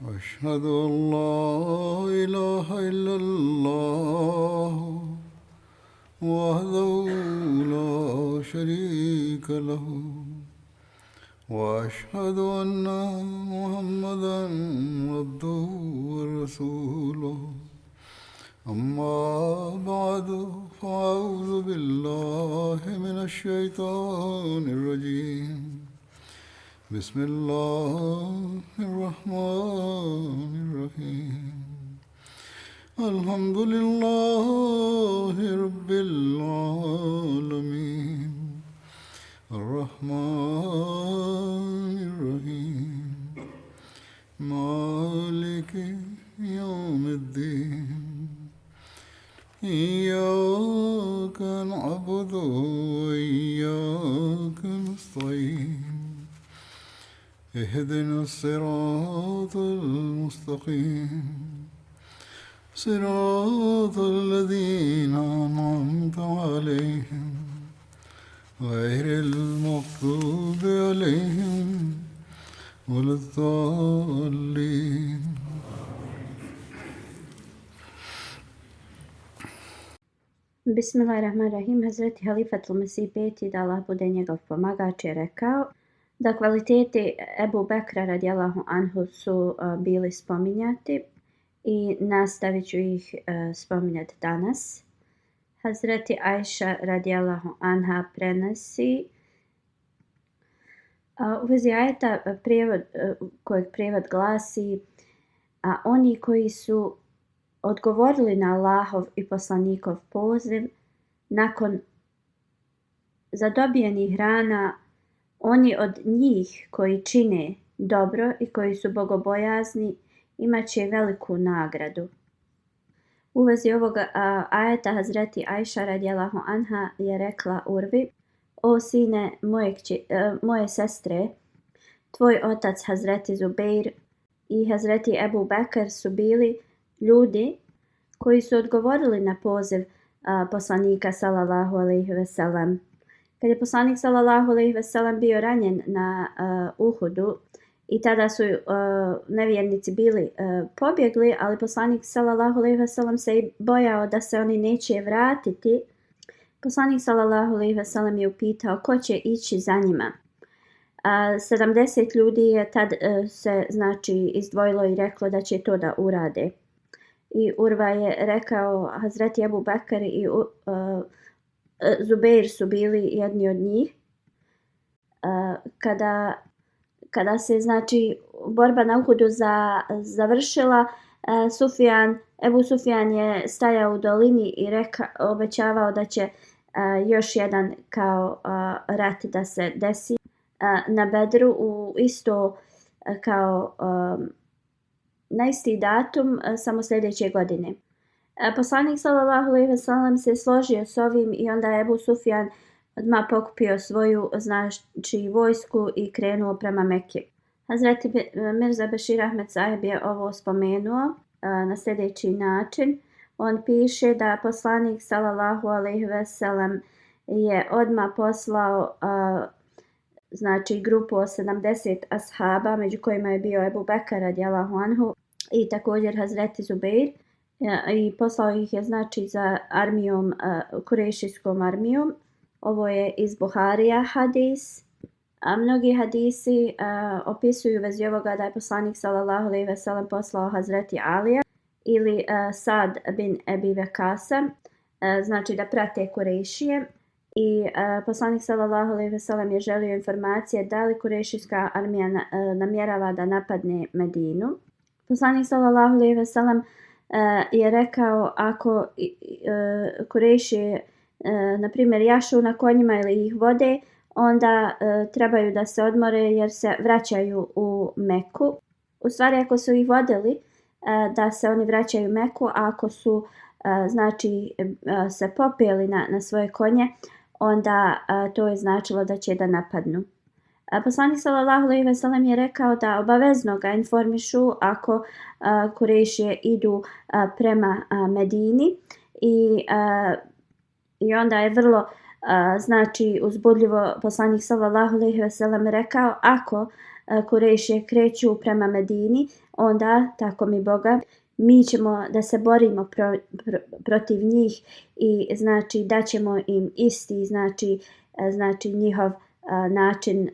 أشهد أن لا إله إلا الله وحده لا شريك له وأشهد أن محمدا عبده ورسوله أما بعد فأعوذ بالله من الشيطان الرجيم بسم الله الرحمن الرحيم الحمد لله رب العالمين الرحمن الرحيم مالك يوم الدين إياك نعبد وإياك نستعين اهدنا الصراط المستقيم صراط الذين أنعمت عليهم غير المغضوب عليهم ولا الضالين. Bismillahirrahmanirrahim. Hazreti Halifatul Mesih peti, da Allah bude njegov pomagač, je rekao da kvaliteti Ebu Bekra radijallahu anhu su bili spominjati i nastavit ću ih spominjati danas. Hazreti Ajša radijallahu anha prenosi u vezi ajeta kojeg prijevod glasi: a oni koji su odgovorili na Allahov i poslanikov poziv nakon zadobijenih rana, oni od njih koji čine dobro i koji su bogobojazni imat će veliku nagradu. U vezi ovoga ajeta Hazreti Ajša radijallahu anha je rekla Urvi: o sine moje sestre, tvoj otac Hazreti Zubeir i Hazreti Ebu Bekr su bili ljudi koji su odgovorili na poziv poslanika sallallahu alejhi ve sellem. Kad je poslanik sallallahu alejhi ve sellem bio ranjen na Uhudu i tada su nevjernici bili pobjegli, ali poslanik sallallahu alejhi ve sellem se i bojao da se oni neće vratiti. Poslanik sallallahu alejhi ve sellem je upitao ko će ići za njima. 70 ljudi je tad se izdvojilo i reklo da će to da urade. I Urva je rekao Hazreti Ebu Bekr i Zubeir su bili jedni od njih. Kada se borba na Uhudu završila, Ebu Sufjan je stajao u dolini i obećavao da će još jedan kao rat da se desi na Bedru u isto kao na isti datum, samo sljedeće godine. Poslanik sallallahu alejhi ve sellem se složio s ovim i onda je Ebu Sufjan odmah pokupio svoju vojsku i krenuo prema Meki. Hazreti Mirza Bešir Ahmed Sahib je ovo spomenuo na sljedeći način. On piše da poslanik sallallahu alejhi ve sellem je odmah poslao grupu od 70 ashaba, među kojima je bio Ebu Bekr radijallahu anhu i također Hazreti Zubeir, i poslao ih je za armijom, kurešijskom armijom. Ovo je iz Buharija hadis. Mnogi hadisi opisuju vezi ovoga da je poslanik sallallahu alejhi ve sellem poslao Hazreti Alija ili Sad bin Ebi Vakasa, da prate Kurešije. I poslanik sallallahu alejhi ve sellem je želio informacije da li kurešijska armija namjerava da napadne Medinu. Poslanik sallallahu alejhi ve sellem je rekao ako Kurešije na primjer jašu na konjima ili ih vode, onda trebaju da se odmore jer se vraćaju u Meku. U stvari ako su ih vodili, da se oni vraćaju u Meku, a ako su se popeli na svoje konje, onda to je značilo da će da napadnu. Poslanik sallallahu alejhi ve sellem je rekao da obavezno ga informišu ako Kurešije idu prema Medini i onda je vrlo uzbudljivo poslanik sallallahu alejhi ve sellem rekao ako Kurešije kreću prema Medini, onda, tako mi Boga, mi ćemo da se borimo protiv njih i znači da ćemo im isti znači njihov način,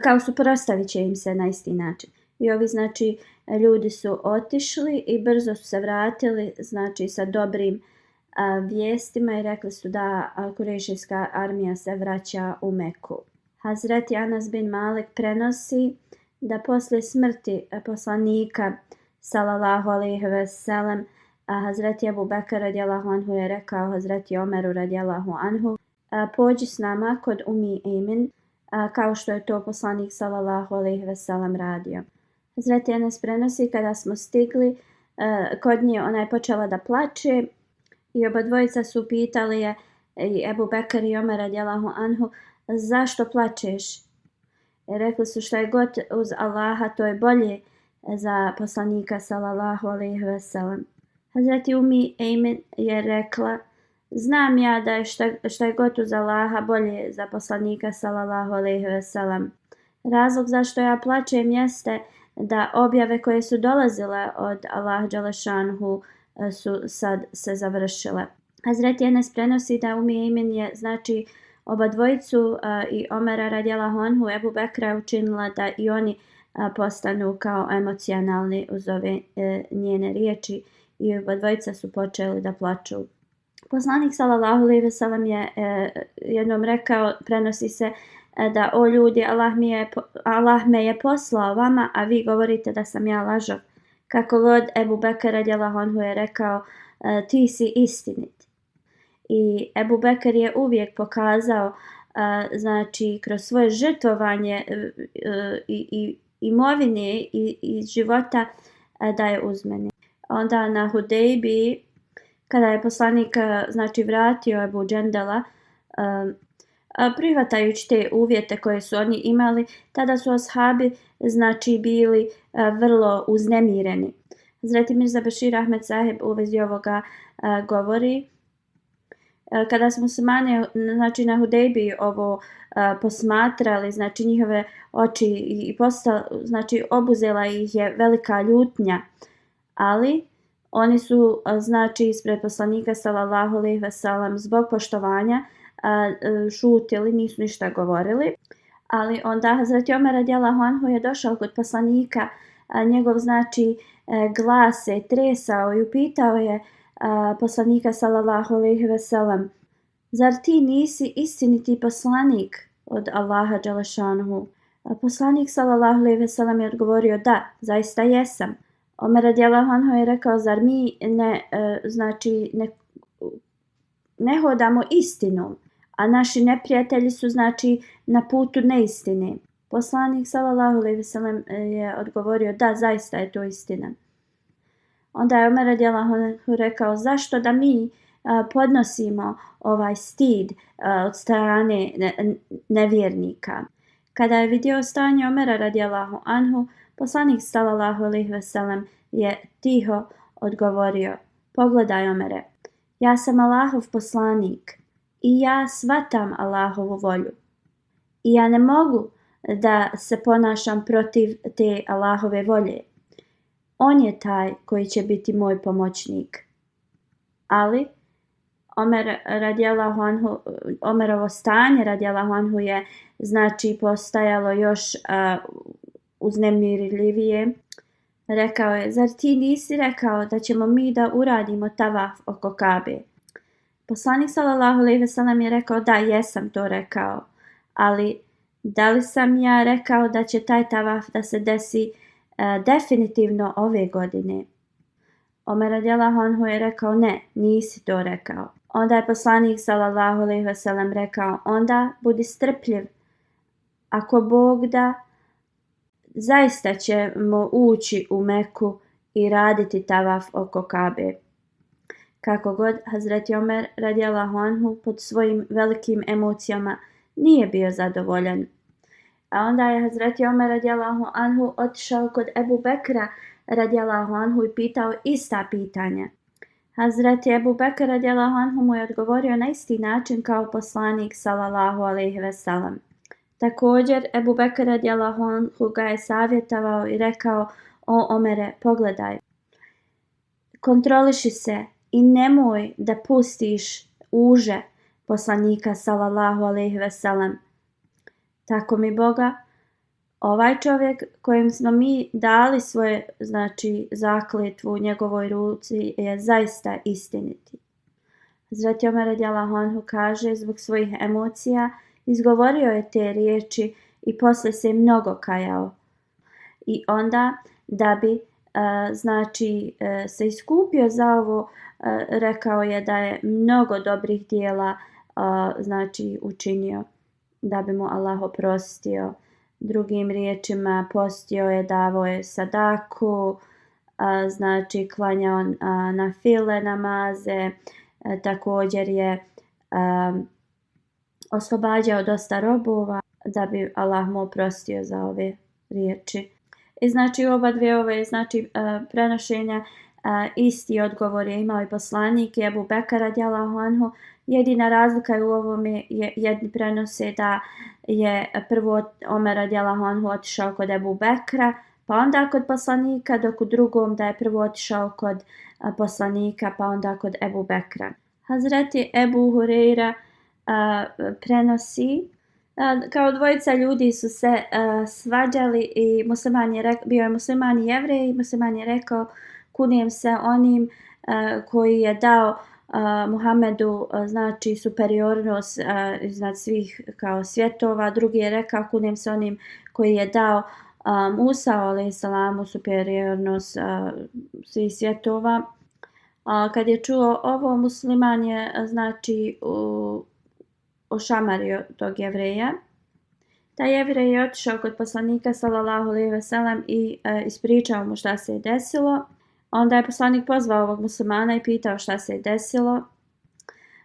kao suprotstavit će im se na isti način. I ovi znači ljudi su otišli i brzo su se vratili znači sa dobrim vijestima i rekli su da kurešijska armija se vraća u Meku. Hazreti Anas bin Malik prenosi da poslije smrti poslanika sallallahu alejhi ve sellem Hazreti Ebu Bekr radijallahu anhu je rekao Hazreti Omeru radijallahu anhu: pođi s nama kod Umi Ejmin, kao što je to poslanik sallallahu alejhi ve sellem radio. Hazreti Anas prenosi kada smo stigli kod nje, ona je počela da plače i oba dvojica su pitali je, i Ebu Bekr i Omer radijallahu anhu, zašto plačeš? Rekli su šta je god uz Allaha to je bolje za poslanika sallallahu alejhi ve sellem. Hazreti Umi Ejmin je rekla: znam ja da je šta je god uz Allaha bolje za poslanika sallallahu alejhi ve sellem. Razlog zašto ja plačem jeste da objave koje su dolazile od Allaha dželešanhu su sad se završile. Hazreti Enes prenosi da Umi Ejmin je znači oba dvojicu i Omera radijallahu anhu Ebu Bekra učinila da i oni postanu kao emocionalni uz ove njene riječi i oba dvojica su počeli da plaču. Poslanik sallallahu alejhi ve sellem je jednom rekao, prenosi se da o ljudi, Allah me je poslao vama, a vi govorite da sam ja lažov. Kako god Ebu Bekr radijallahu anhu je rekao, ti si istinit. I Ebu Bekr je uvijek pokazao znači kroz svoje žrtvovanje i imovine i života da je uz mene. Onda na Hudejbiji, kada je poslanik znači vratio Ebu Džendela, prihvatajući te uvjete koje su oni imali, tada su ashabi znači bili vrlo uznemireni. Hazreti Mirza Bešir Ahmed Sahib u vezi ovoga govori: kada smo muslimani znači na Hudejbiji ovo posmatrali, znači njihove oči i znači obuzela ih je velika ljutnja, ali oni su znači ispred poslanika sallallahu alejhi ve sellem zbog poštovanja šutili, nisu ništa govorili. Ali onda Hazreti Omer radijallahu anhu je došao kod poslanika, njegov znači glas se tresao i upitao je poslanika sallallahu alejhi ve sellem: zar ti nisi istiniti poslanik od Allaha dželešanhu? Poslanik sallallahu alejhi ve sellem je odgovorio: da, zaista jesam. Omer radijallahu anhu je rekao: zar mi ne hodamo istinom, a naši neprijatelji su znači na putu neistine? Poslanik sallallahu alejhi ve sellem je odgovorio: da, zaista je to istina. Onda je Omer radijallahu anhu rekao: zašto da mi podnosimo ovaj stid od strane nevjernika? Kada je vidio stanje Omera radijallahu anhu, poslanik sallallahu alejhi ve sellem je tiho odgovorio: pogledaj Omere, ja sam Allahov poslanik i ja shvatam Allahovu volju. I ja ne mogu da se ponašam protiv te Allahove volje. On je taj koji će biti moj pomoćnik. Ali Omerovo stanje radijallahu anhu je znači postajalo još uznemirljivije. Rekao je: zar ti nisi rekao da ćemo mi da uradimo tavaf oko Kabe? Poslanik sallallahu alejhi ve sellem je rekao: da, jesam to rekao, ali da li sam ja rekao da će taj tavaf da se desi definitivno ove godine? Omer radijallahu anhu je rekao: ne, nisi to rekao. Onda je poslanik sallallahu alejhi ve sellem rekao: onda budi strpljiv. Ako Bog da, zaista ćemo ući u Meku i raditi tavaf oko Kabe. Kako god, Hazreti Omer radijallahu anhu pod svojim velikim emocijama nije bio zadovoljan. A onda je Hazreti Omer radijallahu anhu otišao kod Ebu Bekra radijallahu anhu i pitao ista pitanja. Hazreti Ebu Bekr radijallahu anhu mu je odgovorio na isti način kao poslanik sallallahu alejhi ve sellem. Također Ebu Bekr radijallahu anhu ga je savjetovao i rekao: o Omere, pogledaj, kontroliši se i nemoj da pustiš uže poslanika sallallahu alejhi ve sellem. Tako mi Boga, ovaj čovjek kojem smo mi dali svoje, znači, zakletvu u njegovoj ruci je zaista istiniti. Hazreti Omer radijallahu anhu kaže, zbog svojih emocija izgovorio je te riječi i posle se mnogo kajao. I onda da bi se iskupio za ovo, rekao je da je mnogo dobrih dijela učinio da bi mu Allah oprostio. Drugim riječima, postio je, davao je sadaku, klanjao na file namaze, također je oslobađao dosta robova da bi Allah mu oprostio za ove riječi. I oba dvije ove prenošenja isti odgovor je imao i poslanik i Ebu Bekr radijallahu anhu. Jedina razlika je u ovome, jedni prenose da je prvo Omer radijallahu anhu otišao kod Ebu Bekra, pa onda kod poslanika, dok u drugom da je prvo otišao kod poslanika, pa onda kod Ebu Bekra. Hazreti Ebu Hureyra prenosi kao dvojica ljudi su se svađali i bio je musliman i jevrej i musliman je rekao: kunijem se onim koji je dao Muhammedu superiornost iznad svih kao svjetova. Drugi je rekao: kunijem se onim koji je dao Musa alejhi salamu superiornost svih svjetova. Kad je čuo ovo, musliman je ošamario tog jevreja. Taj jevrej je otišao kod poslanika sallallahu alejhi ve sellem i ispričao mu šta se je desilo. Onda je poslanik pozvao ovog muslimana i pitao šta se je desilo.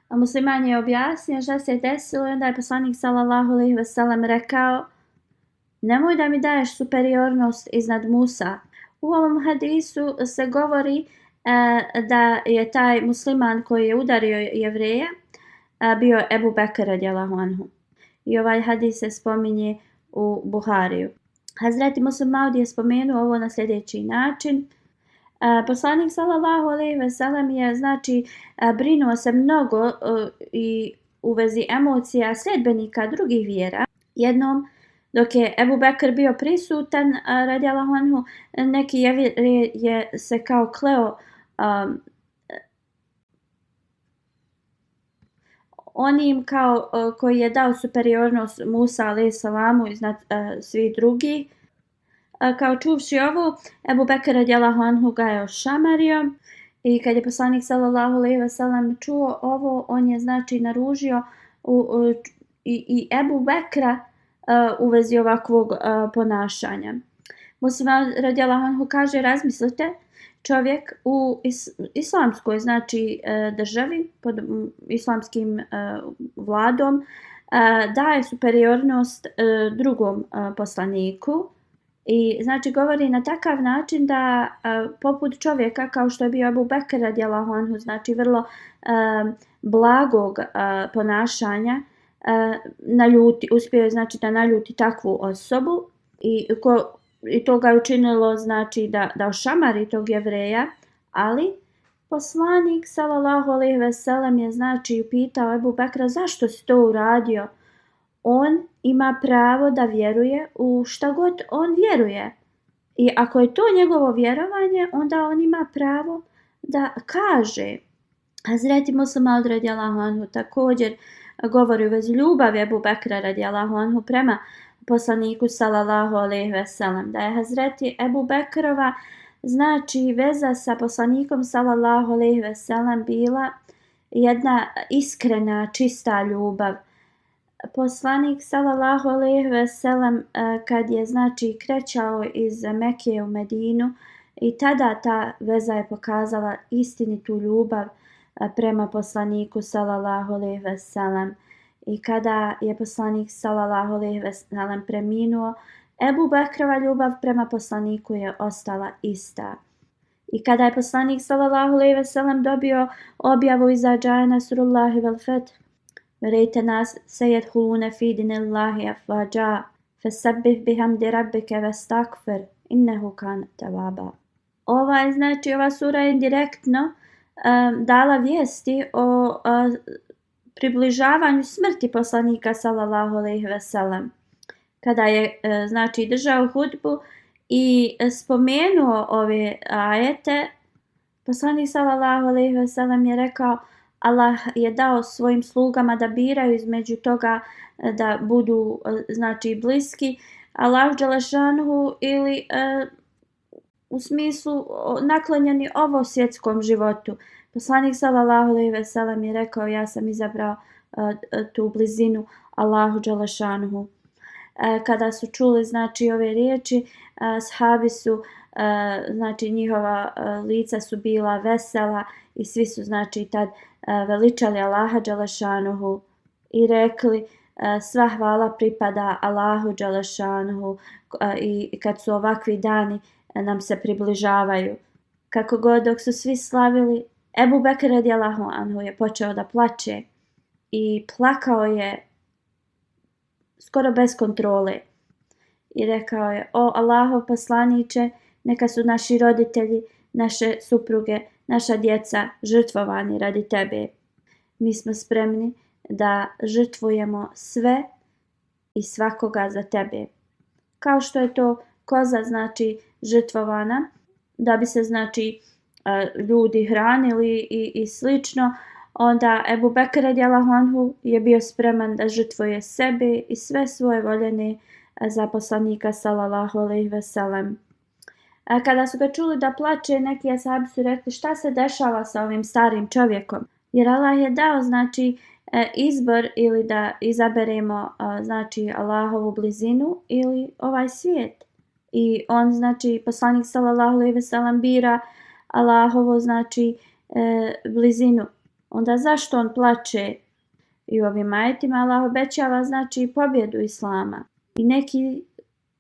A musliman je objasnio šta se je desilo i onda je poslanik sallallahu alejhi ve sellem rekao: nemoj da mi daješ superiornost iznad Musa. U ovom hadisu se govori da je taj musliman koji je udario jevreja bio Ebu Bekr radijallahu anhu. I ovaj hadis se spominje u Buhariju. Hazreti Muslim Maud je spomenuo ovo na sljedeći način. Poslanik sallallahu alejhi ve sellem je brinuo se mnogo i u vezi emocija sljedbenika drugih vjera. Jednom dok je Ebu Bekr bio prisutan radijallahu anhu, neki jevrej je se kao kleo onim kao koji je dao superiornost Musa alejhi salamu iznad svih drugih. Kao čuvši ovo, Ebu Bekr radijallahu anhu ga je ošamario i kad je poslanik sallallahu alejhi ve sellem čuo ovo, on je naružio i Ebu Bekra u vezi ovakvog ponašanja. Muslim radijallahu anhu kaže: razmislite, čovjek u islamskoj državi pod islamskim vladom daje superiornost drugom poslaniku i govori na takav način da poput čovjeka kao što je bio Ebu Bekr radijallahu anhu, vrlo blagog ponašanja, uspio je da naljuti takvu osobu i to ga je učinilo da ošamari tog jevreja, ali poslanik sallallahu alejhi ve sellem je upitao Ebu Bekra: zašto si to uradio? On ima pravo da vjeruje u šta god on vjeruje. I ako je to njegovo vjerovanje, onda on ima pravo da kaže. Hazreti Muslim Maud radijallahu anhu također govori u vezi ljubavi Ebu Bekra radijallahu anhu prema poslaniku sallallahu alejhi ve sellem, da je Hazreti Ebu Bekrova veza sa poslanikom sallallahu alejhi ve sellem bila jedna iskrena, čista ljubav. Poslanik sallallahu alejhi ve sellem kad je krećao iz Mekije u Medinu, i tada ta veza je pokazala istinitu ljubav prema poslaniku sallallahu alejhi ve sellem. I kada je poslanik sallallahu alejhi ve sellem preminuo, Ebu Bekrova ljubav prema poslaniku je ostala ista. I kada je poslanik sallallahu alejhi ve sellem dobio objavu iza džaje nasrullahi vel feth, وريت ناس سيدخلون في دين الله أفواجا فسبح بحمد ربك واستغفر إنه كان توابا. Znači, ova sura je direktno dala vijesti o približavanju smrti poslanika sallallahu alejhi ve sellem. Kada je znači držao hudbu i spomenuo ove ajete, poslanik sallallahu alejhi ve sellem je rekao: Allah je dao svojim slugama da biraju između toga da budu znači bliski Allahu dželešanuhu ili u smislu naklonjeni ovom svjetskom životu. Poslanik sallallahu alejhi ve sellem je rekao: ja sam izabrao tu blizinu Allahu dželešanuhu. Kada su čuli znači ove riječi, ashabi su znači njihova lica su bila vesela i svi su znači tad veličali Allaha dželešanuhu i rekli: sva hvala pripada Allahu dželešanuhu i kad su ovakvi dani nam se približavaju. Kako god dok su svi slavili, Ebu Bekr radijallahu anhu je počeo da plače i plakao je skoro bez kontrole i rekao je: o Allahov poslaniče, neka su naši roditelji, naše supruge, naša djeca žrtvovani radi tebe. Mi smo spremni da žrtvujemo sve i svakoga za tebe. Kao što je to koza znači žrtvovana da bi se znači ljudi hranili i slično, onda Ebu Bekr radijallahu anhu je bio spreman da žrtvuje sebe i sve svoje voljene za poslanika sallallahu alejhi ve sellem. Kada su ga čuli da plače, neki ashabi su rekli: šta se dešava sa ovim starim čovjekom? Jer Allah je dao znači izbor ili da izaberemo znači Allahovu blizinu ili ovaj svijet. I on znači poslanik sallallahu alejhi ve sellem bira Allahovu znači blizinu. Onda zašto on plače? I u ovim ajetima Allah obećava znači pobjedu islama. I neki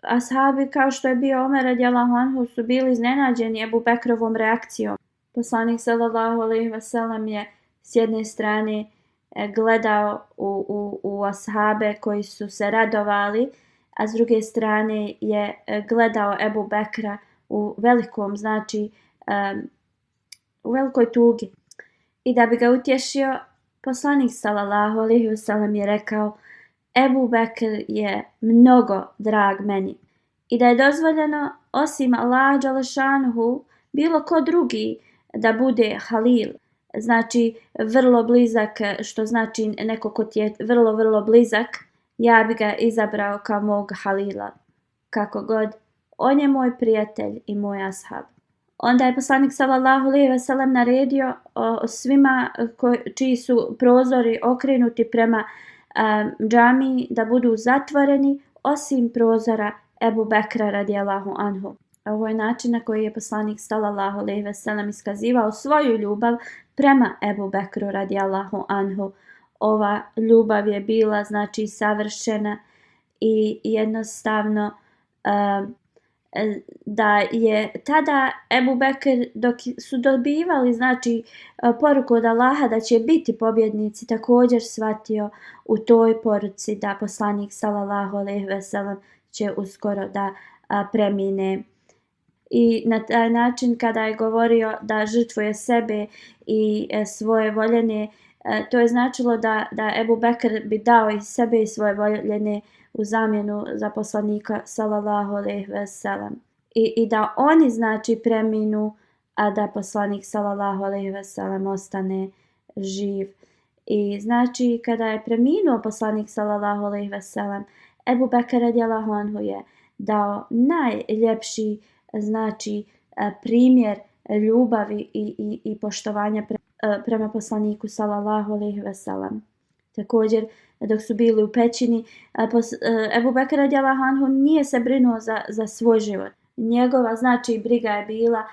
ashabi kao što je bio Omer radijallahu anhu su bili iznenađeni Ebu Bekrovom reakcijom. Poslanik sallallahu alejhi ve sellem je s jedne strane gledao u ashabe koji su se radovali, a s druge strane je gledao Ebu Bekra u velikom znači u velikoj tugi. I da bi ga utješio, poslanik sallallahu alejhi ve sellem je rekao: Ebu Bekr je mnogo drag meni i da je dozvoljeno osim Allaha dželešanuhu bilo ko drugi da bude halil, znači vrlo blizak, što znači neko ko ti je vrlo blizak, ja bi ga izabrao kao mog halila. Kako god, on je moj prijatelj i moj ashab. Onda je poslanik sallallahu alejhi ve sellem naredio svima čiji su prozori okrenuti prema džamiji da budu zatvoreni osim prozora Ebu Bekra radijallahu anhu. Ovo je način na koji je poslanik sallallahu alejhi ve sellem iskazivao svoju ljubav prema Ebu Bekru radijallahu anhu. Ova ljubav je bila znači savršena i jednostavno da je tada Ebu Bekr dok su dobivali znači poruku od Allaha da će biti pobjednici, također shvatio u toj poruci da poslanik sallallahu alejhi ve sellem će uskoro da premine. I na taj način kada je govorio da žrtvuje sebe i svoje voljene, to je značilo da Ebu Bekr bi dao i sebe i svoje voljene u zamjenu za poslanika sallallahu alejhi ve sellem. I da oni znači preminu, a da poslanik sallallahu alejhi ve sellem ostane živ. I znači kada je preminuo poslanik sallallahu alejhi ve sellem, Ebu Bekr radijallahu anhu je dao najljepši znači primjer ljubavi i poštovanja prema poslaniku sallallahu alejhi ve sellem. Također dok su bili u pećini, Ebu Bekr radijallahu anhu nije se brinuo za svoj život. Njegova znači briga je bila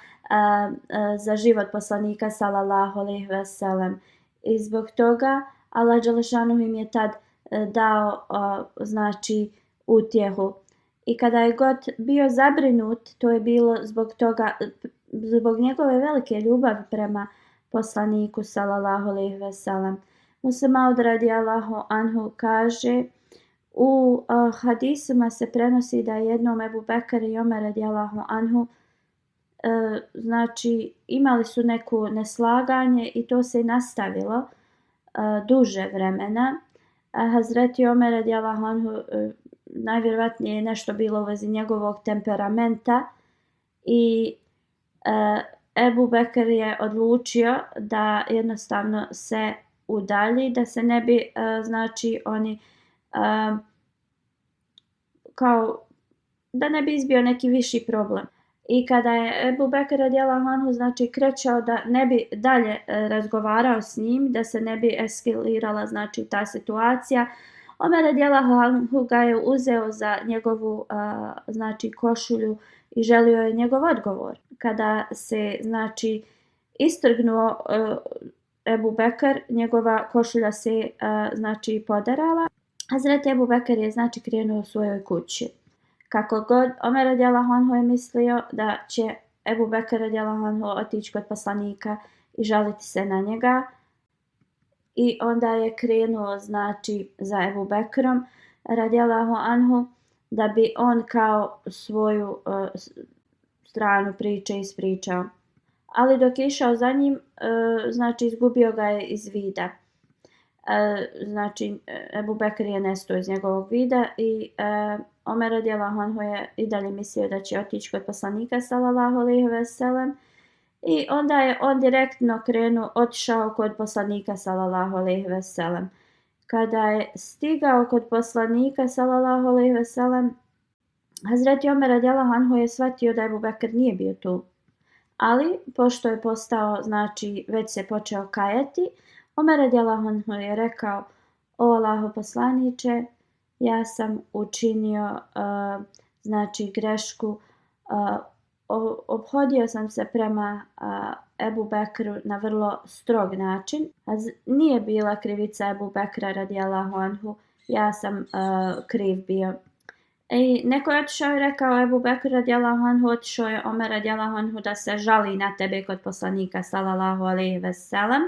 za život poslanika sallallahu alejhi ve sellem. I zbog toga Allah dželešanuhu im je tad dao znači utjehu. I kada je god bio zabrinut, to je bilo zbog njegove velike ljubavi prema poslaniku sallallahu alejhi ve sellem. Muslim Maud radijallahu anhu kaže, u hadisima se prenosi da jednom Ebu Bekr i Omer radijallahu anhu znači imali su neku neslaganje i to se nastavilo duže vremena. Hazreti Omer radijallahu anhu najvjerojatnije je nešto bilo u vezi njegovog temperamenta i Ebu Bekr je odlučio da jednostavno se udalji, da se ne bi znači oni kao da ne bi izbio neki viši problem. I kada je Ebu Bekr radijallahu anhu znači krećao da ne bi dalje razgovarao s njim, da se ne bi eskalirala znači ta situacija, Omer radijallahu anhu ga je uzeo za njegovu znači košulju i želio je njegov odgovor. Kada se znači istrgnuo Ebu Bekr, njegova košulja se znači poderala. Hazreti Ebu Bekr je znači krenuo u svojoj kući. Kako god Omer radijallahu anhu je mislio da će Ebu Bekr radijallahu anhu otići kod poslanika i žaliti se na njega. I onda je krenuo znači za Ebu Bekrom radijallahu anhu da bi on kao svoju stranu priče ispričao. Ali dok je išao za njim, znači izgubio ga je iz vida. Znači Ebu Bekr je nestao iz njegovog vida i Omer radijallahu anhu je i dalje mislio da će otići kod poslanika sallallahu alejhi ve sellem i onda je on direktno otišao kod poslanika sallallahu alejhi ve sellem. Kada je stigao kod poslanika sallallahu alejhi ve sellem, Hazreti Omer radijallahu anhu je shvatio da Ebu Bekr nije bio tu. Ali pošto je postao, znači već se počeo kajati, Omer radijallahu anhu je rekao: o Allahov poslaniče, ja sam učinio znači grešku, ophodio sam se prema Ebu Bekru na vrlo strog način. Nije bila krivica Ebu Bekra radijallahu anhu, ja sam kriv bio. I neko je otišao i rekao Ebu Bekr radijallahu anhu, otišao je Omer radijallahu anhu da se žali na tebe kod poslanika sallallahu alejhi ve sellem.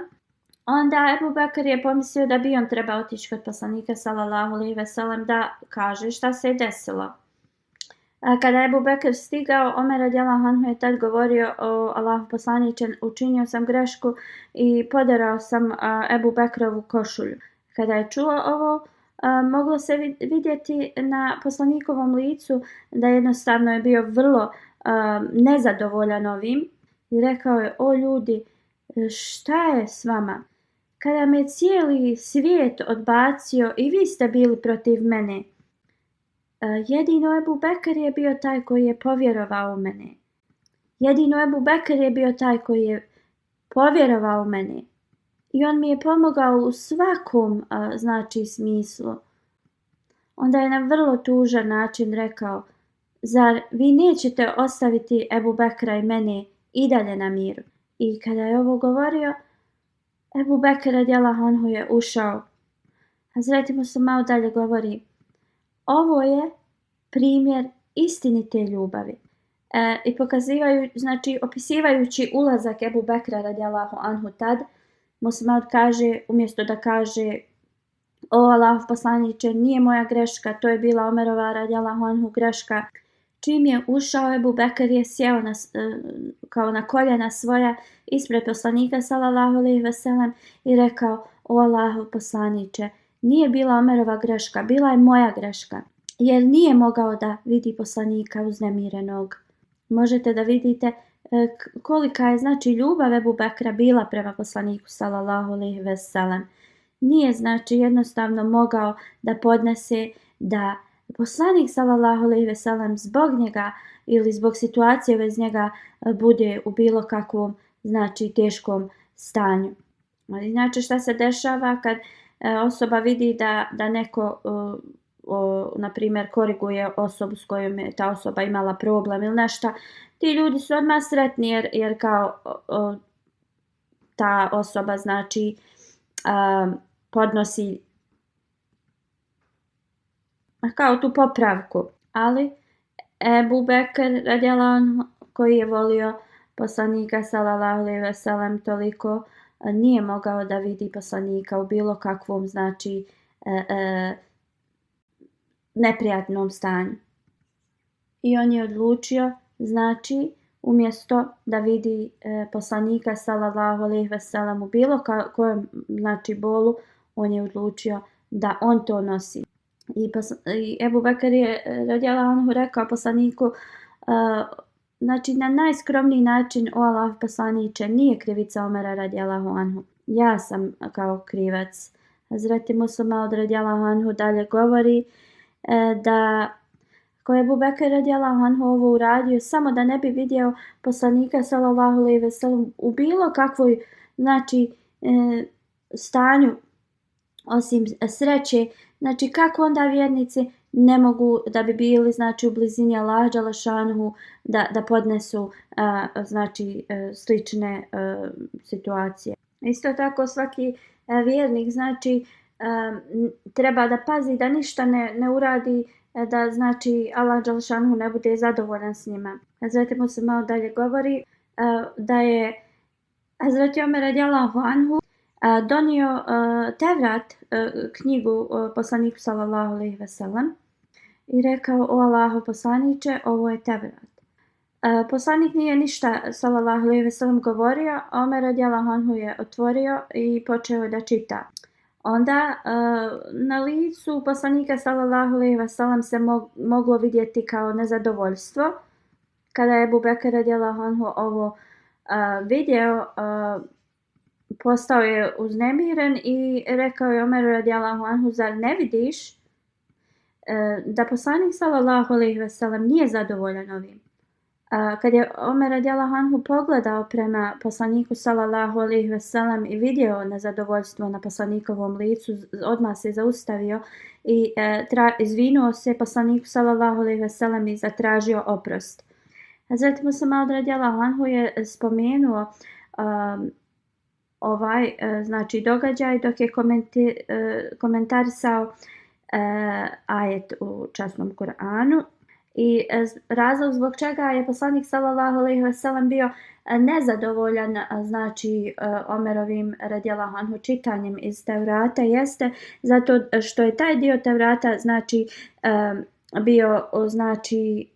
Onda Ebu Bekr je pomislio da bi on trebao otići kod poslanika sallallahu alejhi ve sellem da kaže šta se je desilo. Kada je Ebu Bekr stigao, Omer radijallahu anhu je tad govorio: o Allahov poslaniče, učinio sam grešku i poderao sam Ebu Bekrovu košulju. Kada je čuo ovo, moglo se vidjeti na poslanikovom licu da jednostavno je bio vrlo nezadovoljan ovim i rekao je: o ljudi, šta je s vama? Kada me cijeli svijet odbacio i vi ste bili protiv mene. Jedino Ebu Bekr je bio taj koji je povjerovao u mene. Jedino Ebu Bekr je bio taj koji je povjerovao u mene. I on mi je pomogao u svakom znači smislu. Onda je na vrlo tužan način rekao: zar vi nećete ostaviti Ebu Bekra i mene i dalje na miru? I kada je ovo govorio, Ebu Bekr radijallahu anhu je ušao. Hazreti Muslim Maud dalje govori: ovo je primjer istinite ljubavi. I znači opisivajući ulazak Ebu Bekra radijallahu anhu tad, Muslim Maud kaže, umjesto da kaže: o Allahov poslaniče, nije moja greška, to je bila Omerova radijallahu anhu greška. Čim je ušao, Ebu Bekr je sjeo kao na koljena svoja ispred poslanika sallallahu alejhi ve sellem i rekao: o Allahov poslaniče, nije bila Omerova greška, bila je moja greška, jer nije mogao da vidi poslanika uznemirenog. Možete da vidite kolika je znači ljubav Ebu Bekra bila prema poslaniku sallallahu alejhi ve sellem. Nije znači jednostavno mogao da podnese da poslanik sallallahu alejhi ve sellem zbog njega ili zbog situacije bez njega bude u bilo kakvom znači teškom stanju. Znači šta se dešava kad osoba vidi da neko na primjer koriguje osobu s kojom je ta osoba imala problem ili nešto, ti ljudi su odmah sretni jer kao ta osoba znači podnosi kao tu popravku. Ali Ebu Bekr radijallahu anhu, koji je volio poslanika sallallahu alejhi ve sellem toliko, nije mogao da vidi poslanika u bilo kakvom znači neprijatnom stanju. I on je odlučio znači umjesto da vidi poslanika sallallahu alejhi ve sellem u bilo kojem znači bolu, on je odlučio da on to nosi. I Ebu Bekr je radijallahu anhu rekao poslaniku znači na najskromniji način: o Allah poslaniče, nije krivica Omera radijallahu anhu, ja sam kao krivac. Hazreti Musa Maud radijallahu anhu dalje govori da ko je Ebu Bekr radijallahu anhu ovo uradio samo da ne bi vidio poslanika sallallahu alejhi ve sellem u bilo kakvoj znači stanju osim sreće, znači kako onda vjernici ne mogu da bi bili znači u blizini Allaha dželešanuhu da podnesu znači slične situacije. Isto tako svaki vjernik znači treba da pazi da ništa ne uradi da znači Allah dželešanuhu ne bude zadovoljan s njima. Hazreti Musa malo dalje govori da je Hazreti Omer radijallahu anhu donio Tevrat, knjigu poslaniku sallallahu alejhi ve sellem, i rekao: o Allahu poslaniče, ovo je Tevrat. Poslanik nije ništa sallallahu alejhi ve sellem govorio, Omer radijallahu anhu je otvorio i počeo da čita. Onda na licu poslanika sallallahu alejhi ve sellem se moglo vidjeti kao nezadovoljstvo. Kada je Ebu Bekr radijallahu anhu ovo vidio, postao je uznemiren i rekao je Omeru radijallahu anhu: zar ne vidiš da poslanik sallallahu alejhi ve sellem nije zadovoljan ovim? Kad je Omer radijallahu anhu pogledao prema poslaniku sallallahu alejhi ve sellem i vidio nezadovoljstvo na poslanikovom licu, odmah se zaustavio i izvinuo se poslaniku sallallahu alejhi ve sellem i zatražio oprost. Hazreti Musa Maud radijallahu anhu je spomenuo ovaj znači događaj dok je komentarisao ajet u časnom Kur'anu. I razlog zbog čega je poslanik sallallahu alejhi ve sellem bio nezadovoljan znači Omerovim radijallahu anhu čitanjem iz Tevrata jeste zato što je taj dio Tevrata znači bio znači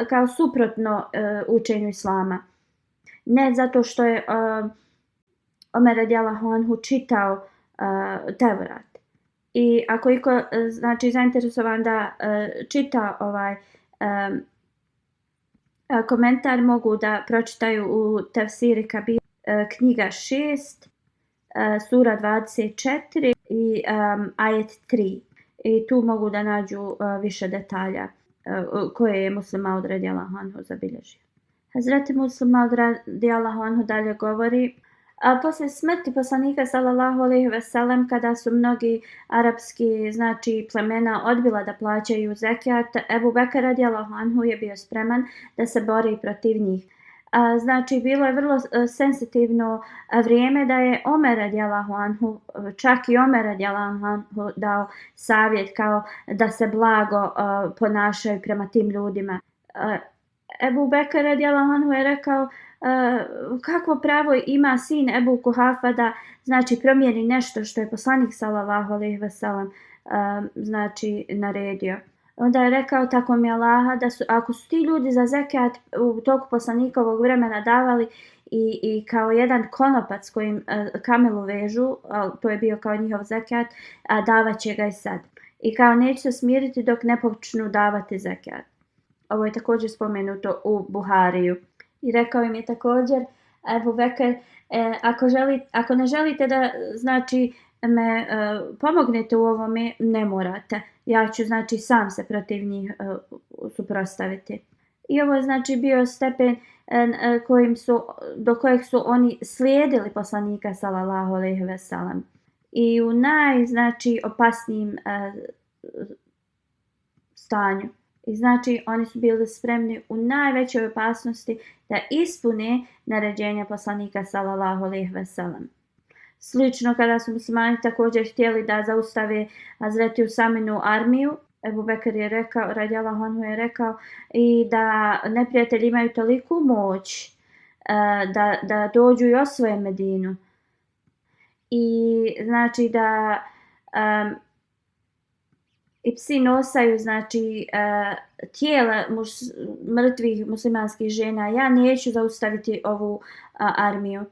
kao suprotno učenju islama. Ne zato što je Omer radijallahu anhu čitao Tevrat. I ako iko znači zainteresovan da čita ovaj komentar, mogu da pročitaju u Tefsiri Kabir, knjiga 6, sura 24 i ajet 3. I tu mogu da nađu više detalja koje je Musa Maud radijallahu anhu zabilježio. Hazreti Musa Maud radijallahu anhu dalje govori: poslije smrti poslanika sallallahu alejhi ve sellem, kada su mnogi arapski znači plemena odbila da plaćaju zekijat, Ebu Bekr radijallahu anhu je bio spreman da se bori protiv njih. Znači bilo je vrlo senzitivno vrijeme da je Omer radijallahu anhu, čak i Omer radijallahu anhu dao savjet kao da se blago ponašaju prema tim ljudima. Ebu Bekr radijallahu anhu je rekao: kakvo pravo ima sin Ebu Kuhafa da znači promijeni nešto što je poslanik sallallahu alejhi ve sellem znači naredio. Onda je rekao: tako mi Allaha da su, ako su ti ljudi za zekijat u toku poslanikovog vremena davali i kao jedan konopac kojim kamelu vežu, to je bio kao njihov zekijat, davat će ga i sad. I kao neće se smiriti dok ne počnu davati zekijat. Ovo je također spomenuto u Buhariju. I rekao im je također Ebu Bekr: ako ne želite da znači me pomognete u ovome, ne morate. Ja ću znači sam se protiv njih suprotstaviti. I ovo je znači bio stepen do kojeg su oni slijedili poslanika sallallahu alejhi ve sellem. I u znači opasnijim stanju. I znači oni su bili spremni u najvećoj opasnosti da ispune naređenja poslanika sallallahu alejhi ve sellem. Slično kada su muslimani također htjeli da zaustave Hazreti Usaminu armiju, Ebu Bekr je rekao, radijallahu anhu je rekao, i da neprijatelji imaju toliku moć da dođu i osvoje Medinu. I znači da i psi nosaju znači tijela mrtvih muslimanskih žena. Ja neću zaustaviti ovu armiju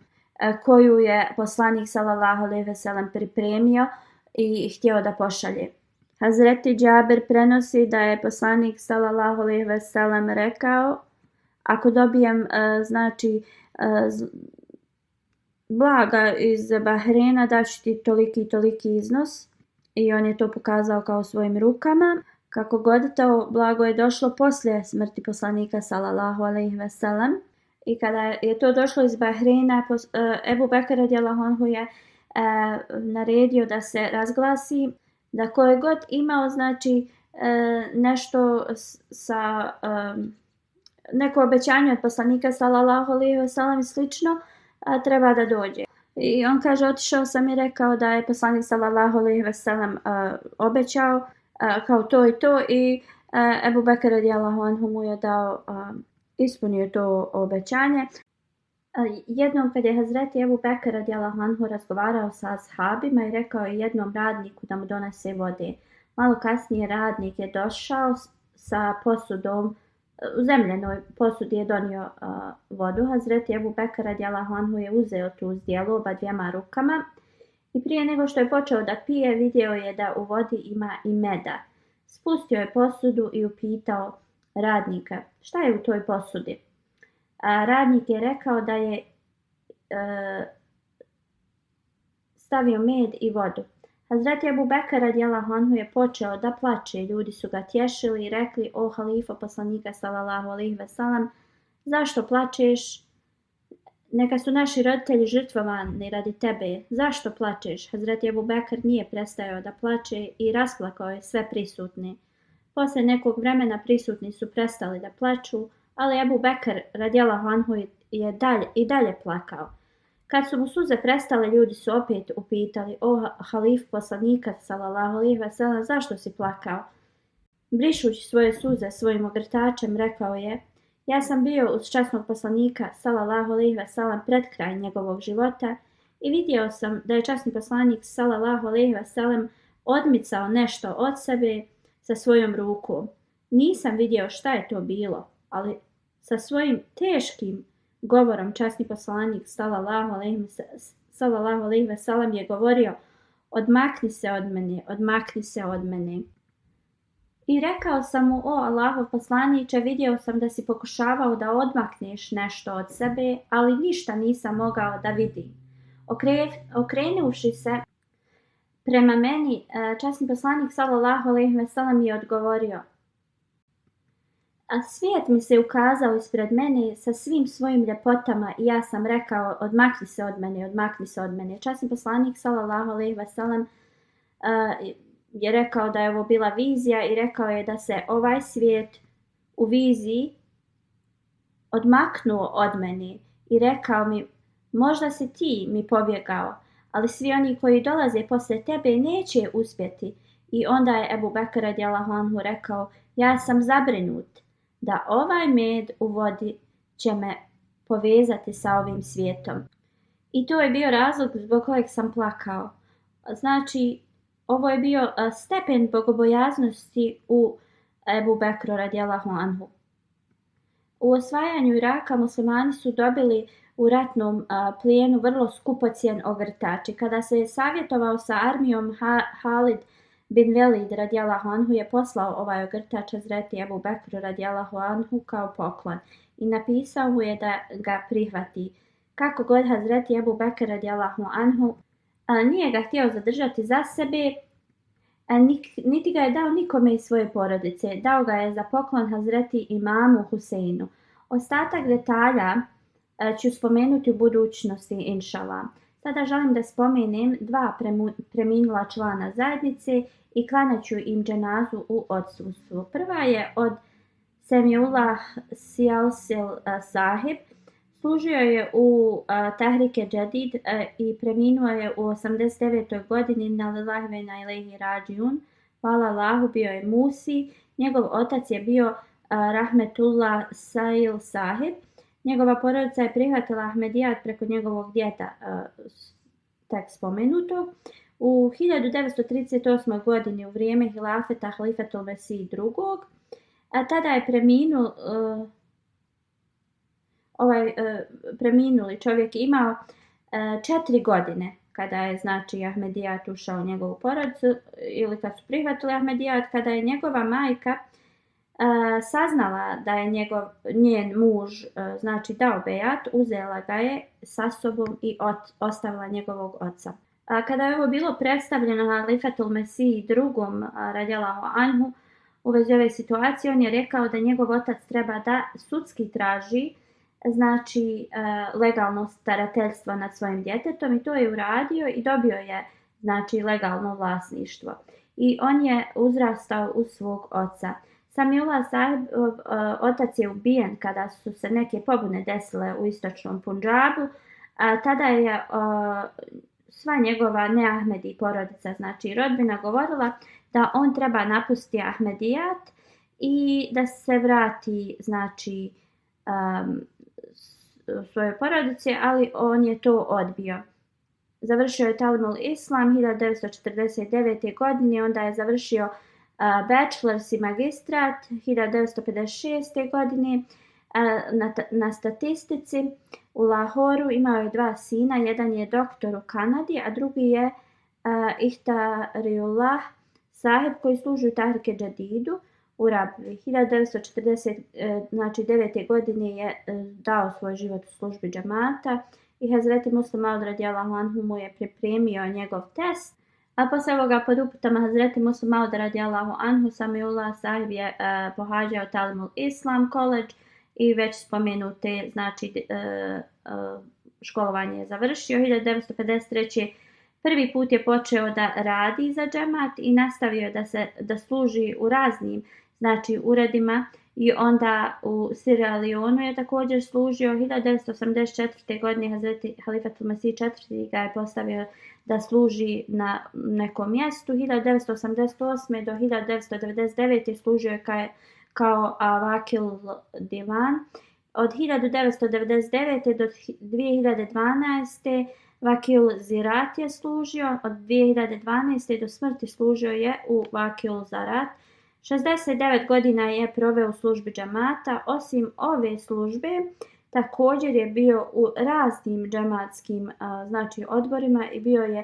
koju je poslanik sallallahu alejhi ve sellem pripremio i htio da pošalje. Hazreti Džabir prenosi da je poslanik sallallahu alejhi ve sellem rekao: ako dobijem znači blaga iz Bahreina, daću ti toliki iznos. I on je to pokazao kao svojim rukama. Kako god to blago je došlo poslije smrti poslanika sallallahu alejhi ve sellem. I kada je to došlo iz Bahreina, Ebu Bekr radijallahu anhu je naredio da se razglasi da ko je god imao znači nešto sa neko obećanje od poslanika sallallahu alejhi ve sellem slično, treba da dođe. I on kaže, otišao sam i rekao da je poslanik sallallahu alejhi ve sellem obećao kao to i to, i Ebu Bekr radijallahu anhu mu je dao, ispunio to obećanje. Jednom kad je Hazreti Ebu Bekr radijallahu anhu razgovarao sa ashabima i rekao je jednom radniku da mu donese vode. Malo kasnije radnik je došao sa posudom, u zemljenoj posudi je donio vodu. Hazreti Ebu Bekr radijallahu anhu je uzeo tu zdjelu obadvijema rukama i prije nego što je počeo da pije, vidio je da u vodi ima i meda. Spustio je posudu i upitao radnika: šta je u toj posudi? Radnik je rekao da je stavio med i vodu. Hazreti Ebu Bekr radijallahu anhu je počeo da plače. Ljudi su ga tješili i rekli: o halifa poslanika sallallahu alejhi ve sellem, zašto plačeš? Neka su naši roditelji žrtvovani radi tebe. Zašto plačeš? Hazreti Ebu Bekr nije prestajao da plače i rasplakao je sve prisutne. Poslije nekog vremena prisutni su prestali da plaču, ali Ebu Bekr radijallahu anhu je dalje plakao. Kad su mu suze prestale, ljudi su opet upitali: o halif poslanika sallallahu alejhi ve sellem, zašto si plakao? Brišući svoje suze svojim ogrtačem, rekao je: ja sam bio uz časnog poslanika sallallahu alejhi ve sellem pred kraj njegovog života i vidio sam da je časni poslanik sallallahu alejhi ve sellem odmicao nešto od sebe sa svojom rukom. Nisam vidio šta je to bilo, ali sa svojim teškim govorom časni poslanik sallallahu alejhi ve sellem je govorio: odmakni se od mene, odmakni se od mene. I rekao sam mu: o Allahov poslaniče, vidio sam da si pokušavao da odmakneš nešto od sebe, ali ništa nisam mogao da vidim. Okrenuši se prema meni, časni poslanik sallallahu alejhi ve sellem je odgovorio: a svijet mi se ukazao ispred mene sa svim svojim ljepotama i ja sam rekao: odmakni se od mene, odmakni se od mene. Časni poslanik sallallahu alejhi ve sellem je rekao da je ovo bila vizija i rekao je da se ovaj svijet u viziji odmaknuo od mene i rekao mi: možda si ti mi pobjegao, ali svi oni koji dolaze poslije tebe neće uspjeti. I onda je Ebu Bekr radijallahu anhu rekao: ja sam zabrinut da ovaj med u vodi će me povezati sa ovim svijetom. I to je bio razlog zbog kojeg sam plakao. Znači, ovo je bio stepen bogobojaznosti u Ebu Bekru radijallahu anhu. U osvajanju Iraka muslimani su dobili u ratnom plijenu vrlo skupocjen ogrtač. Kada se je savjetovao sa armijom, Halid bin Velid radijallahu anhu je poslao ovaj ogrtač Hazreti Ebu Bekru radijallahu anhu kao poklon i napisao mu je da ga prihvati. Kako god Hazreti Ebu Bekr radijallahu anhu nije ga htio zadržati za sebe, niti ga je dao nikome iz svoje porodice. Dao ga je za poklon Hazreti imamu Huseinu. Ostatak detalja ću spomenuti u budućnosti, inšallah. Sada želim da spomenem dva preminula člana zajednice i klanjaću im dženazu u odsustvu. Prva je od Semiullah Sijalsil Sahib. Služio je u Tahrike Jadid i preminuo je u 89. godini na lillahi ve inna ilejhi rađiun. Hvala Allahu, bio je Musi. Njegov otac je bio Rahmetullah Sail Sahib. Njegova porodica je prihvatila Ahmedijat preko njegovog djeda, tek spomenutog. U 1938. godini u vrijeme hilafeta Halifetul Mesih II. Tada je preminuli čovjek imao 4 godine kada je znači Ahmedijat ušao u njegovu porodicu ili kad su prihvatili Ahmedijat, kada je njegova majka saznala da je njen muž znači dao bejat, uzela ga je sa sobom i ostavila njegovog oca. Kada je ovo bilo predstavljeno Halifetul Mesih II. Radijallahu anhu u vezi ove situacije, on je rekao da njegov otac treba da sudski traži znači legalno starateljstvo nad svojim djetetom i to je uradio i dobio je znači legalno vlasništvo. I on je uzrastao uz svog oca. Samiullah Sahib, otac je ubijen kada su se neke pobune desile u istočnom Punjabu. Tada je sva njegova neahmedi porodica, znači rodbina, govorila da on treba napustiti Ahmedijat i da se vrati znači svojoj porodici, ali on je to odbio. Završio je Talimul Islam 1949. godine, onda je završio bachelors i magistrat 1956. godine na statistici u Lahoru. Imao je 2 sina, jedan je doktor u Kanadi, a drugi je Ihtariullah Sahib koji služi u Tahrike Jadidu u Rabvi. 1949. godine je dao svoj život u službi džamata i Hazreti Muslih Maud radijallahu anhu mu je pripremio njegov test. A poslije ovoga pod uputama Hazreti Muslih Maud radijallahu anhu Samiullah Sahib je pohađao Talimul Islam College i već spomenute znači školovanje je završio. 1953. prvi put je počeo da radi za džemat i nastavio da služi u raznim znači uredima i onda u Sierra Leoneu je također služio. 1984. godine Hazreti Halifetul Mesih IV. Ga je postavio da služi na nekom mjestu. 1988. do 1999. služio je kao Vakil Divan. Od 1999. do 2012. Vakil Zirat je služio. Od 2012. do smrti služio je u Vakil Zarat. 69 godina je proveo u službi džamata. Osim ove službe, također je bio u raznim džematskim znači odborima i bio je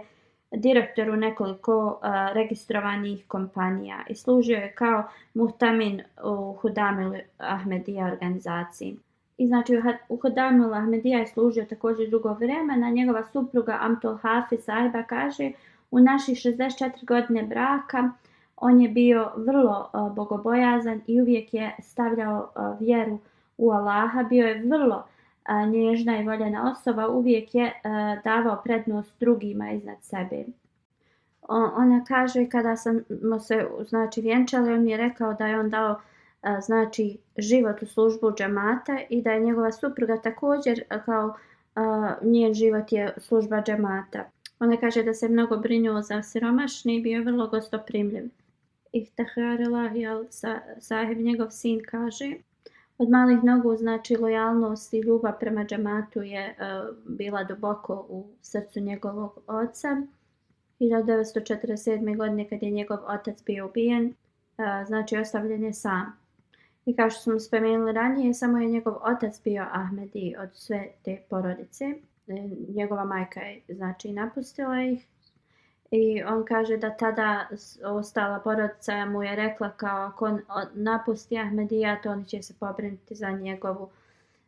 direktor u nekoliko registrovanih kompanija i služio je kao muhtamin u Hudamil Ahmedija organizaciji. I znači u Hudamil Ahmedija je služio također dugo vremena. Njegova supruga Amtul Hafiz Sahiba kaže: u naših 64 godine braka on je bio vrlo bogobojazan i uvijek je stavljao vjeru u Allaha. Bio je vrlo nježna i voljena osoba, uvijek je davao prednost drugima iznad sebe. Ona kaže kada smo se znači vjenčali, on mi je rekao da je on dao znači život u službu džemata i da je njegova supruga također kao njen život je služba džemata. Ona kaže da se mnogo brinuo za siromašni i bio je vrlo gostoprimljiv. Ihtariullah Sahib, njegov sin, kaže: od malih nogu znači lojalnost i ljubav prema džematu je bila duboko u srcu njegovog oca. 1947. godine kad je njegov otac bio ubijen, znači ostavljen je sam. I kao što smo spomenuli ranije, samo je njegov otac bio Ahmedi od sve te porodice. Njegova majka je znači napustila ih. I on kaže da tada ostala porodica mu je rekla kao ako on napusti Ahmedijat, oni će se pobrinuti za njegovu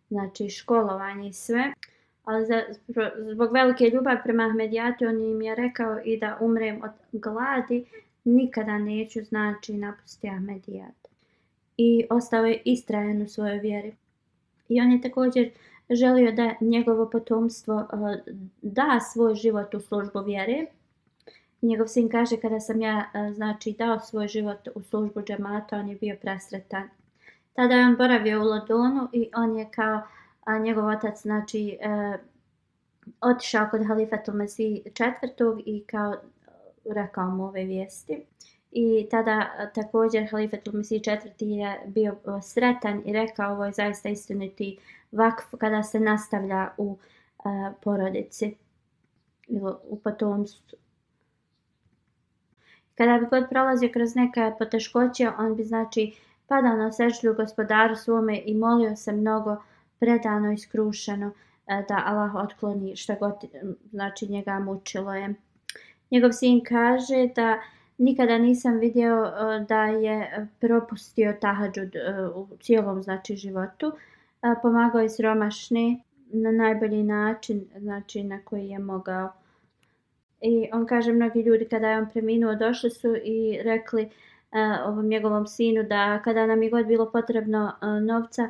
znači školovanje i sve. Ali zbog velike ljubavi prema Ahmedijatu on im je rekao i da umrem od gladi, nikada neću znači napustiti Ahmedijat. I ostao je istrajan u svojoj vjeri. I on je također želio da njegovo potomstvo da svoj život u službu vjere. Njegov sin kaže kada sam ja znači dao svoj život u službu džemata, on je bio presretan. Tada je on boravio u Londonu i on je kao njegov otac znači otišao kod Halifetul Mesih IV. I kao rekao mu ove vijesti. I tada također Halifetul Mesih IV je bio sretan i rekao ovo je zaista istiniti vakf kada se nastavlja u porodici ili u potomstvu. Kada bi god prolazio kroz neke poteškoće, on bi znači padao na seždu gospodaru svome i molio se mnogo predano i skrušeno da Allah otkloni šta god znači njega mučilo je. Njegov sin kaže da nikada nisam vidio da je propustio tahadžud u cijelom znači životu. Pomagao je siromašne na najbolji način, znači na koji je mogao. I on kaže mnogi ljudi kada je on preminuo došli su i rekli ovom njegovom sinu da kada nam je god bilo potrebno novca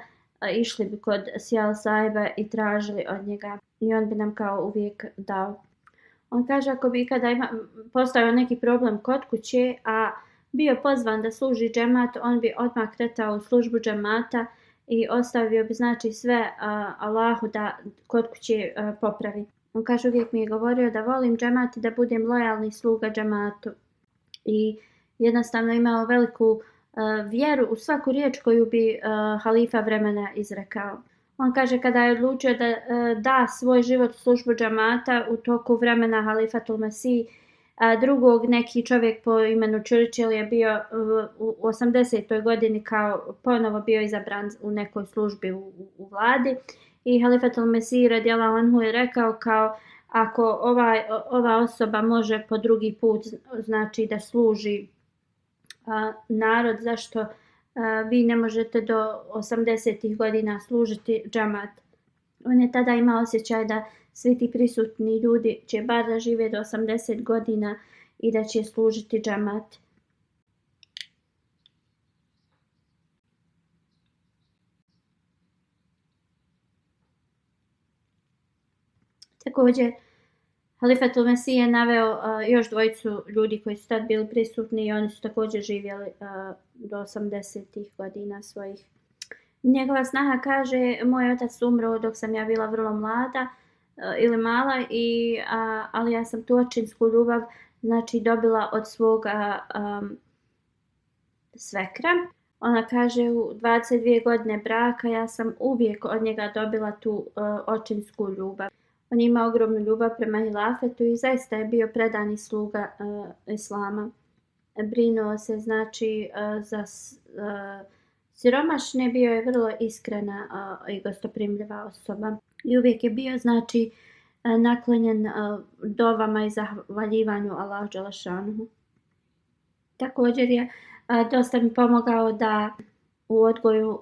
išli bi kod Sjal Sahiba i tražili od njega i on bi nam kao uvijek dao. On kaže ako bi kada postavio neki problem kod kuće, a bio pozvan da služi džemat, on bi odmah kretao u službu džemata i ostavio bi znači sve Allahu da kod kuće popravi. On kaže uvijek mi je govorio da volim džemat i da budem lojalni sluga džematu. I jednostavno imao veliku vjeru u svaku riječ koju bi halifa vremena izrekao. On kaže kada je odlučio da da svoj život u službu džamata u toku vremena Halifatul Mesih, drugog neki čovjek po imenu Churchill je bio u 80. godini kao ponovo bio izabran u nekoj službi u vladi i Halifatul Mesih radijallahu anhu je rekao kao ako ova osoba može po drugi put znači da služi narod, zašto vi ne možete do 80. godina služiti džamat. On je tada imao osjećaj da svi ti prisutni ljudi će bar da žive do 80 godina i da će služiti džamat. Također, Halifatul Mesih je naveo još dvojicu ljudi koji su tad bili prisutni i oni su također živjeli do 80. godina svojih. Njegova snaha kaže, moj otac umro dok sam ja bila vrlo mlada ili mala, ali ja sam tu očinsku ljubav znači dobila od svoga svekra. Ona kaže u 22 godine braka ja sam uvijek od njega dobila tu očinsku ljubav. On je imao ogromnu ljubav prema hilafetu i zaista je bio predani sluga islama. Brinuo se znači za siromašne, bio je vrlo iskrena i gostoprimljiva osoba. I uvijek je bio znači naklonjen dovama i zahvaljivanju Allahu dželešanuhu. Također je dosta mi pomogao da u odgoju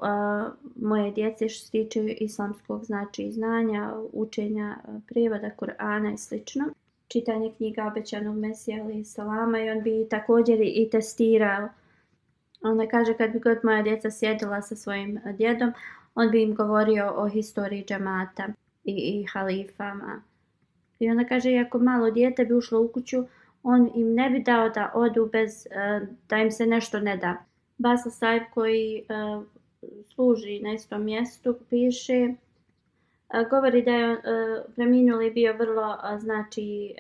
moje djece što se tiče islamskog znači znanja, učenja prijevoda Kur'ana i slično. Čitanje knjiga obećanog Mesija alejhi selama i on bi također i testirao. Ona kaže kad bi god moja djeca sjedila sa svojim djedom, on bi im govorio o historiji džemata i halifama. I ona kaže iako malo dijete bi ušlo u kuću, on im ne bi dao da odu bez da im se nešto ne da. Basa Sahib koji služi na istom mjestu piše, govori da je preminuli bio vrlo znači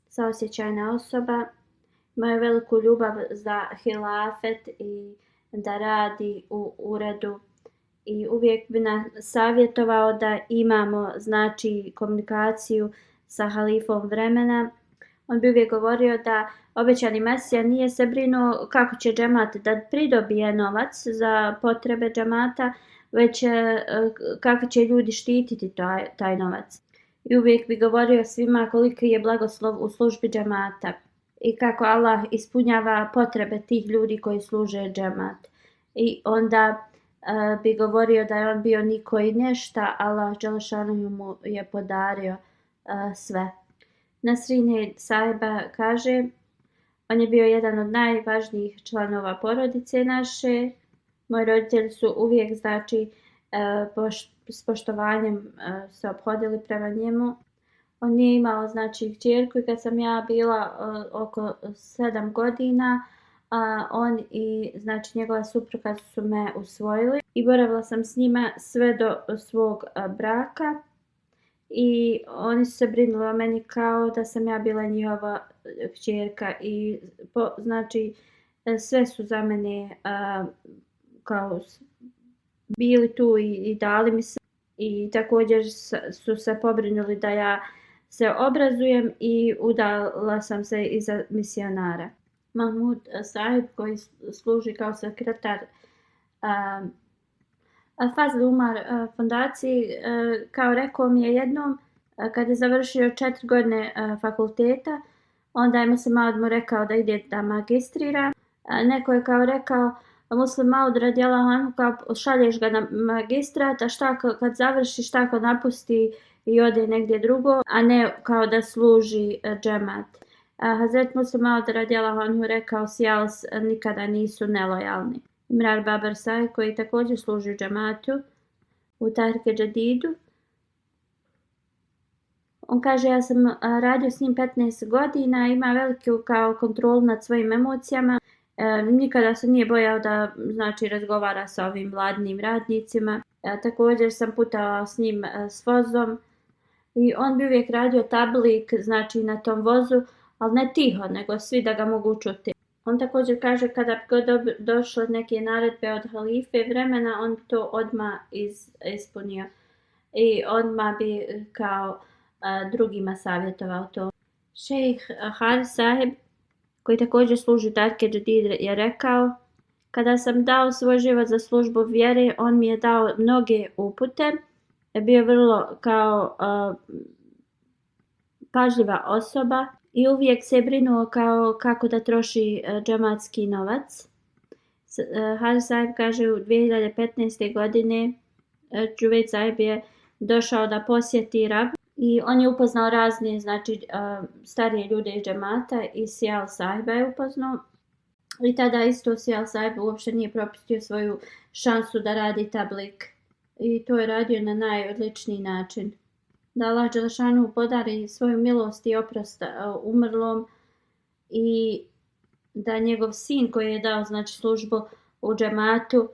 saosjećajna osoba, imao veliku ljubav za hilafet i da radi u uredu i uvijek bi nas savjetovao da imamo znači komunikaciju sa halifom vremena. On bi uvijek govorio da obećani Mesija nije se brinuo kako će džemat da pridobije novac za potrebe džemata, već kako će ljudi štititi taj novac. I uvijek bi govorio svima koliki je blagoslov u službi džemata i kako Allah ispunjava potrebe tih ljudi koji služe džemat. I onda bi govorio da je on bio niko i nešta, Allah dželešanuhu mu je podario sve. Nasrin Sahiba kaže, on je bio jedan od najvažnijih članova porodice naše. Moji roditelji su uvijek znači s poštovanjem se ophodili prema njemu. On nije imao znači kćerku i kad sam ja bila oko 7 godina, on i znači njegova supruga su me usvojili i boravila sam s njima sve do svog braka. I oni su se brinuli o meni kao da sam ja bila njihova kćerka i znači sve su za mene kao bili tu i dali mi se i također su se pobrinuli da ja se obrazujem i udala sam se i za misionara. Mahmud Sahib koji služi kao sekretar Fazl Umar fondaciji, kao rekao mi je jednom kad je završio 4 godine fakulteta, onda je Muslim Maud mu rekao da ide da magistrira. Neko je kao rekao Muslim Maud radijallahu anhu, kao šalješ ga na magistrat, a šta kad završi, šta kad napusti i ode negdje drugo, a ne kao da služi džemat. Hazret Muslim Maud radijallahu anhu rekao Sijals nikada nisu nelojalni. Imrar Babar Sahib koji također služi u džematu u Tahrike Jadidu. On kaže ja sam radio s njim 15 godina, ima veliku kao kontrolu nad svojim emocijama. Nikada se nije bojao da znači razgovara sa ovim vladnim radnicima. Također sam putovao s njim s vozom i on bi uvijek radio tablik znači na tom vozu, ali ne tiho, nego svi da ga mogu čuti. On također kaže kada bi došlo neke naredbe od halife vremena, on to odmah ispunio i odmah bi kao drugima savjetovao to. Šejh Haris Sahib koji također služi u Tahrike Jadid je rekao kada sam dao svoj život za službu vjere, on mi je dao mnoge upute, je bio vrlo kao pažljiva osoba i uvijek se brinuo kao kako da troši džematski novac. Haris Sahib kaže u 2015. godine Juveid Sahib je došao da posjeti Rab i on je upoznao razne znači starije ljude iz džemata i Sijal Sahiba je upoznao i tada isto Sijal Sahib uopće nije propustio svoju šansu da radi tablik i to je radio na najodličniji način. Da Allah dželešanu podari svoju milost i oprost umrlom i da njegov sin koji je dao znači službu u džematu,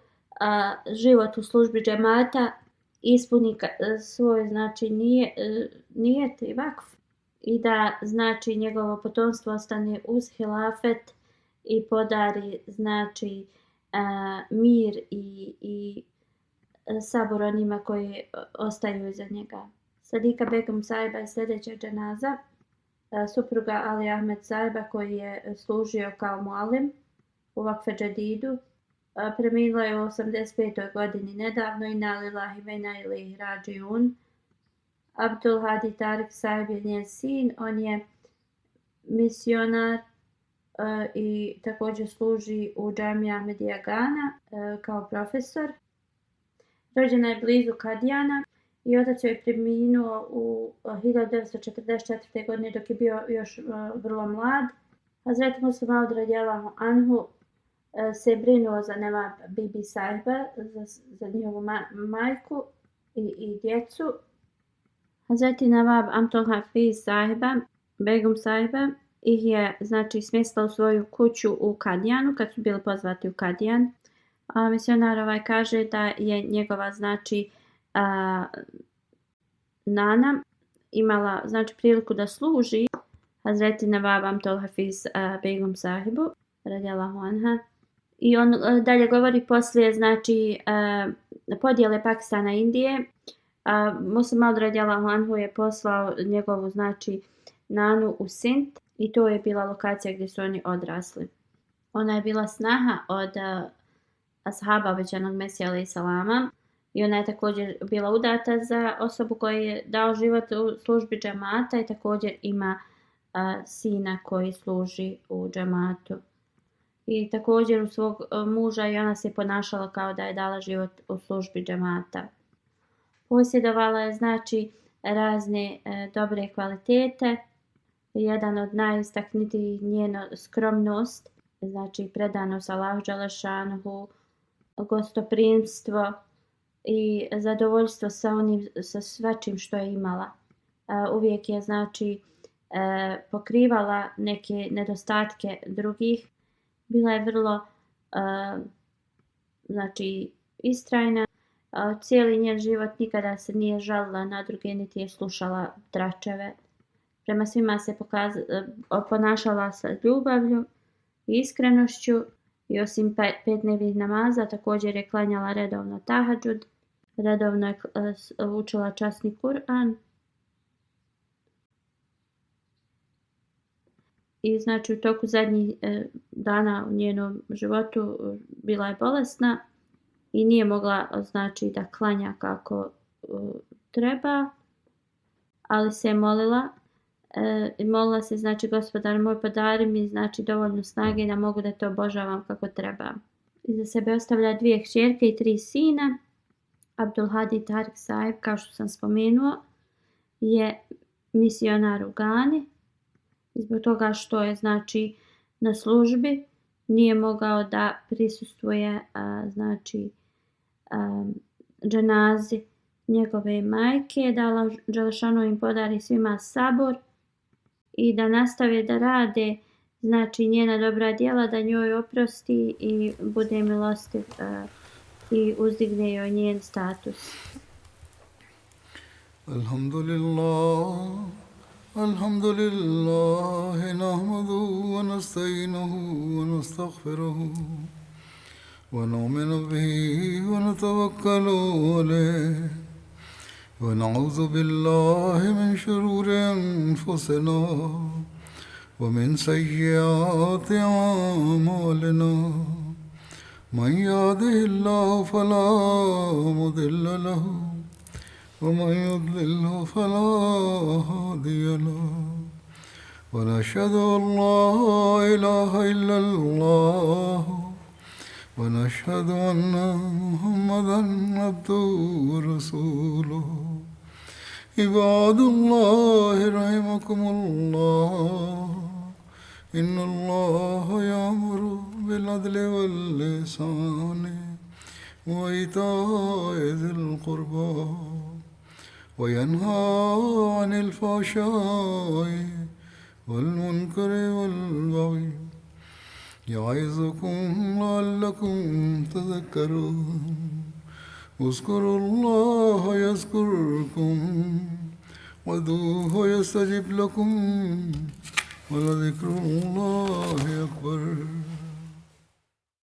život u službi džemata ispuni svoj znači nijet i vakf i da znači njegovo potomstvo ostane uz hilafet i podari znači mir i sabor onima koji ostaju iza njega. Sadika Begum Sahiba je sljedeća dženaza, supruga Ali Ahmed Sahiba koji je služio kao mualim u Vakfe Jadidu. Preminula je u 85. godini nedavno i na lillahi ve inna ilaihi rađiun. Abdul Hadi Tarik Sahib je njen sin, on je misionar i također služi u džamiji Ahmedija Gana kao profesor. Rođena je blizu Kadijana i otac joj je preminuo u 1944. godine dok je bio još vrlo mlad. Hazret Muslim Maud radijallahu anhu se brinuo za Nawab Bibi Sahiba, za njihovu majku i djecu. Hazreti Nawab Amtul Hafiz Sahiba, Begum Sahiba, ih je znači smjestila u svoju kuću u Kadijanu kad su bili pozvati u Kadijan. Misionar kaže da je njegova znači nana imala znači priliku da služi Hazreti Nawab Amtul Hafiz Begum Sahibu radijallahu anha. I on dalje govori poslije znači podjele Pakistana i Indije. Muslim Maud radijallahu anhu je poslao njegovu znači nanu u Sint i to je bila lokacija gdje su oni odrasli. Ona je bila snaha od ashaba obećanog Mesija alejhi salama i ona je također bila udata za osobu koja je dao život u službi džemata i također ima sina koji služi u džematu. I također u svog muža i ona se ponašala kao da je dala život u službi džemata. Posjedovala je znači razne dobre kvalitete. Jedan od najistaknutijih njeno skromnost, znači predanost Allahu dželešanuhu, gostoprimstvo i zadovoljstvo sa svačim što je imala. Uvijek je znači pokrivala neke nedostatke drugih. Bila je vrlo znači istrajna. Cijeli njen život nikada se nije žalila na druge niti je slušala tračeve. prema svima se ponašala sa ljubavlju i iskrenošću i osim 5 dnevnih namaza također je klanjala redovno tahadžud, redovno je učila časni Kur'an. I znači u toku zadnjih dana u njenom životu bila je bolesna i nije mogla znači da klanja kako treba, ali se je molila i molila se znači Gospodar moj podari mi znači dovoljno snage da mogu da te obožavam kako treba. Iza sebe ostavlja 2 kćerke i 3 sina. Abdulhadi Tarik Saib, kao što sam spomenuo, je misionar u Gani. I zbog toga što je znači na službi nije mogao da prisustvuje znači dženazi njegove majke, da Allah dželešanu im podari svima sabor i da nastave da rade znači njena dobra djela, da njoj oprosti i bude milostiv i uzdigne joj njen status. Alhamdulillah, nahmaduhu wa nasta'inuhu wa nastaghfiruhu wa nu'minu bihi wa natawakkalu alayhi wa na'udhu billahi min shururi anfusina wa min sayyiati a'malina. Man yahdihillahu fala mudilla lahu ومن يضلله فلا هادي له ونشهد أن لا إله إلا الله ونشهد أن محمدا عبده ورسوله عباد الله رحمكم الله إن الله يأمر بالعدل والإحسان وإيتاء ذي القربى وينهى عن الفحشاء والمنكر والبغي يعظكم لعلكم تذكرون اذكروا الله يذكركم وادعوه يستجب لكم ولذكر الله